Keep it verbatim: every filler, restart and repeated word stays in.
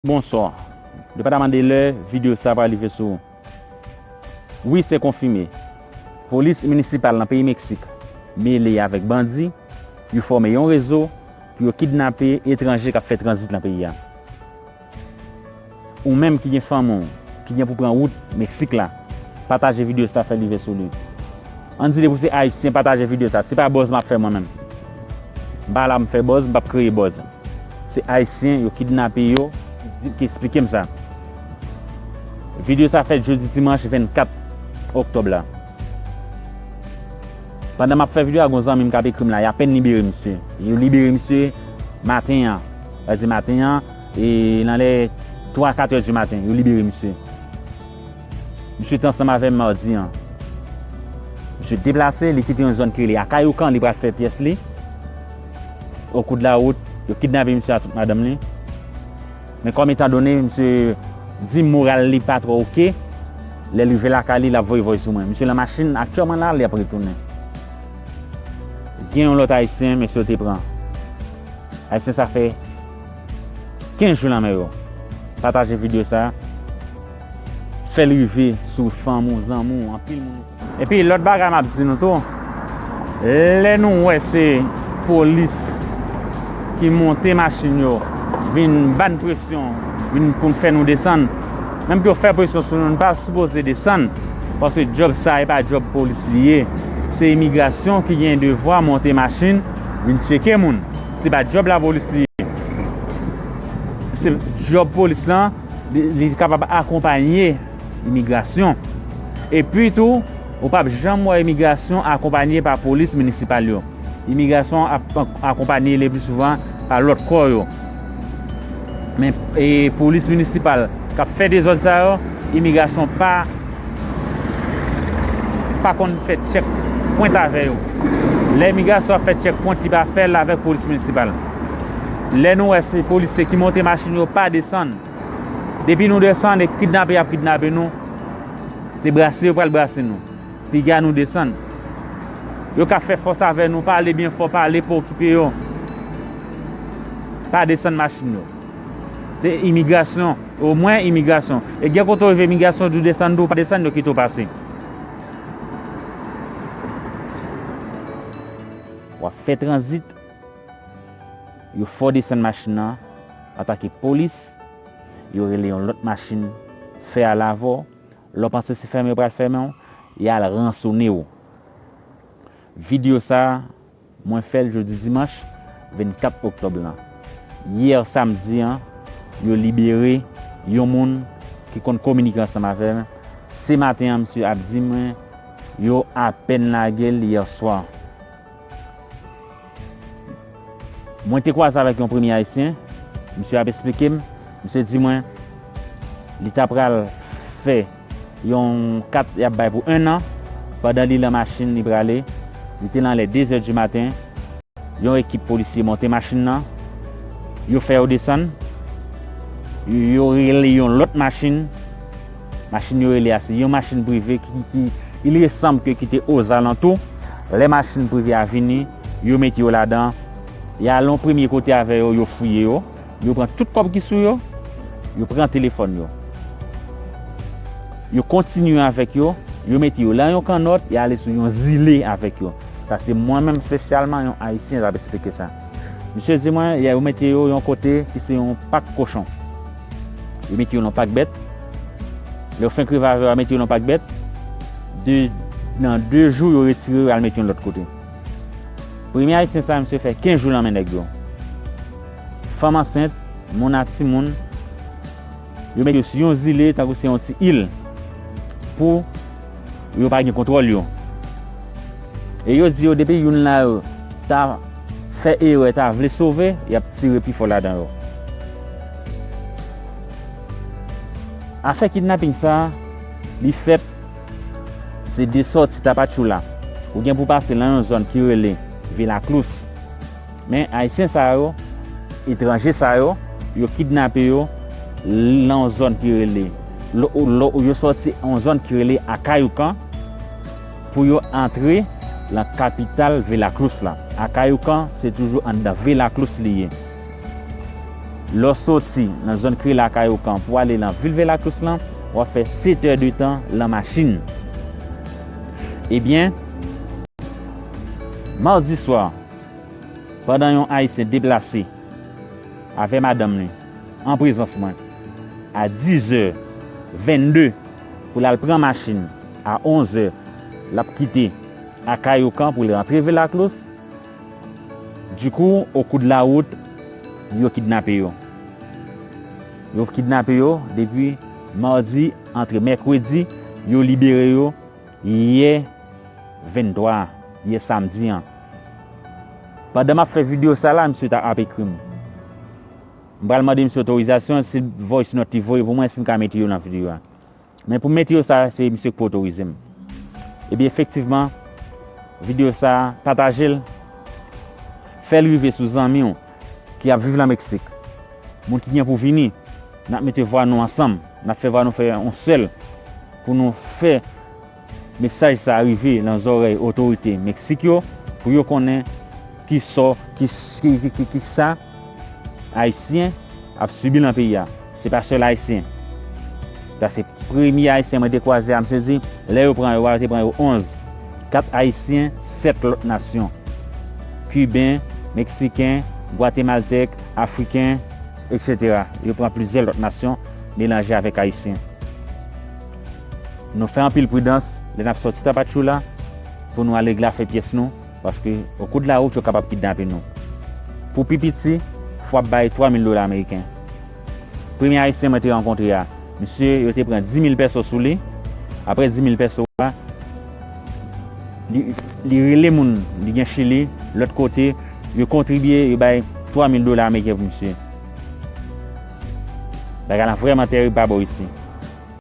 Bonswa. Depaman de lè videyo sa pral rive sou ou. Wi, se konfime. Polis minisipal nan peyi Meksik mele avèk bandi, yo fòme yon rezo pou yo kidnape etranje k ap fè tranzit nan peyi a. Ou menm ki gen fanmi w, ki gen pou pran wout Meksik la, pataje videyo sa, fè l rive sou li. Ann di depi w se Ayisyen, pataje videyo sa. Se pa buzz m ap fè mwen menm. M pa la pou m fè buzz, m p ap kreye buzz. Se Ayisyen, yo kidnape yo, ki di, ki eksplike m sa. Videyo sa fèt jodi dimanch vennkat oktòb la. Pandan m ap fè videyo a, gon zanmi m k ap ekri m la, y apèn libere misye. Yo libere misye maten an. Sa di maten an, e nan lè twa, kat è di maten, yo libere misye. Misye te ansanm avè m madi an. Misye deplase, li kite yon zòn ki rele Akayoukan, li pral fè pyès li. Okou de la wout, yo kidnape misye a tout madanm li. Men kòm etan done, misye di moral li pa twò oke, lè l rive lakay li, l ap voye vòy sou mwen. Misye nan machin, aktyèlman la, li ap retounen. Gen yon lòt Ayisyen, mesye yo te pran. Ayisyen sa fè kenz jou nan men yo. Pataje videyo sa. Fè l rive sou fanmi w, zanmi w, anpil moun. Epi lòt bagay m ap di nou tou, lè nou wè se polis ki monte machin yo, vin ba n presyon, vin pou n fè nou desann, menm ke yo fè presyon sou nou, nou pa sipoze desann, paske djòb sa e pa djòb polis li ye. Se imigrasyon ki gen devwa monte machin, vin tcheke moun. Se pa djòb lapolis li ye. Se djòb polis lan, li, li kapab akonpanye imigrasyon. Epi tou, ou p ap janm wè imigrasyon akonpanye pa polis minisipal yo. Imigrasyon ap akonpanye le pli souvan pa lòt kò yo. Men, e, polis minisipal k ap fè dezòd sa yo, imigrasyon pa, pa konn fè tchèk pwent avè yo. Lè imigrasyon ap fè tchèk pwent, li pa fè l avèk polis minisipal. Lè nou wè se polisye ki monte machin yo, pa desann. Depi nou desann, e kidnape y ap kidnape nou, se brase yo pral brase nou. Piga nou desann. Yo ka fè fòs avè nou, pale byen fò, pale pou okipe yo. Pa desann machin yo. Se imigrasyon, omwen imigrasyon. E gen kote w rive imigrasyon di w desann tou, pa desann, yo kite w pase. W ap fè tranzit, yo fè w desann machin nan, antanke polis, yo rele yon lòt machin, fè alavò, lè w panse se fèmen yo pral fèmen w, y al ransone w. Videyo sa a, mwen fè l jodi dimanch vennkat oktòb lan. Yè samdi an, yo libere yon moun ki konn kominike ansanm avè m. Se maten an, misye ap di mwen, yo apèn lage l yè swa. Mwen te kwaze avèk yon premye Ayisyen, misye ap esplike m, misye di mwen, li ta pral fè yon kat y ap bay pou en an, pandan li lan machin li prale, li te lan lè de zè di maten, yon ekip polisye monte machin nan, yo fè yo desann, yo rele yon lòt machin, machin yo rele a se yon machin prive ki, ki, il resanm ke ki te ozalantou, lè machin prive a vini, yo mete yo ladan, y al yon premye kote avè yo, yo fouye yo, yo pran tout kòb ki sou yo, yo pran telefòn yo. Yo kontinye avèk yo, yo mete yo lan yon kannòt, y ale sou yon zile avèk yo. Sa se mwen menm espesyalman, yon Ayisyen, k ap esplike sa. Misye di mwen, yo mete yo yon kote ki se yon pak kochon. Yo mete yo nan pak bèt. Lè yo fenk rive avè yo, yo mete yo nan pak bèt. De, nan de jou, yo retire yo, al mete yo lòt kote. Premye Ayisyen sa, misye fè kenz jou lan men nèg yo. Fanm ansent, moun ak timoun, yo mete yo sou yon zile, tankou se yon ti il, pou yo pa gen kontwòl yo. E yo di yo, depi youn lan yo ta fè erè, ta vle sove, y ap tire pi fò ladan yo. Afè kidnaping sa, li fèt, se de sòti Tapachula. Ou gen pou pase lan yon zòn ki rele Vilacruz. Men Ayisyen sa yo, etranje sa yo, yo kidnape yo lan yon zòn ki rele, lo, lo, yo sòti yon zòn ki rele Akayoukan pou yo antre lan kapital Vilacruz la. Akayoukan, se toujou anndan Vilacruz li ye. Lè w soti nan zòn kreye Lakay Okan pou ale nan vil Velaklous lan, w ap fè sèt è de tan lan machin. Ebyen, madi swa, pandan yon Ayisyen deplase avè madanm li an prezans mwen a diz è vennde pou l al pran machin a onz è, l ap kite Lakay Okan pou l rantre Velaklous. Dikou, okou de lawout, yo kidnape yo. Yo kidnape yo depi madi, antre mèkredi, yo libere yo yè venntwa, yè samdi an. Pandan m ap fè videyo sa la, misye ta ap ekri m. M pral mande misye otorizasyon, se voice note li voye pou mwen, si m ka mete yo nan videyo a. Men pou m mete yo sa, se misye ki pou otorize m. Ebyen, efektivman, videyo sa, pataje l, fè l rive sou zanmi w ki ap viv lan Meksik. Moun ki gen pou vini, n ap mete vwa nou ansanm, n ap fè vwa nou fè yon sèl pou nou fè mesaj sa rive nan zòrèy otorite Meksik yo, pou yo konnen ki sò, ki, ki, ki, ki, ki sa Ayisyen ap sibi nan peyi a. Se pa sèl Ayisyen. Sa se premye Ayisyen mwen te kwaze a, misye di, lè yo pran yo a, yo te pran yo onz. Kat Ayisyen, sèt lòt nasyon. Kiben, Meksiken, Gwatemaltèk, Afriken, etsetera. Yo pran plizyè lòt nasyon melanje avèk Ayisyen. Nou fè anpil pridans lè n ap sòti Tapachula pou nou al regle afè pyès nou, paske okou de lawout yo kapab kidnape nou. Pou pi piti, fò w ap bay twa mil dola ameriken. Premye Ayisyen mwen te rankontre a, misye, yo te pran dis mil pèso sou li. Apre dis mil pèso a, li, li rele moun li gen Chili, lòt kote, yo kontribye, yo bay twa mil dola ameriken pou misye. Bagay la vrèman tèrib pa bò isi.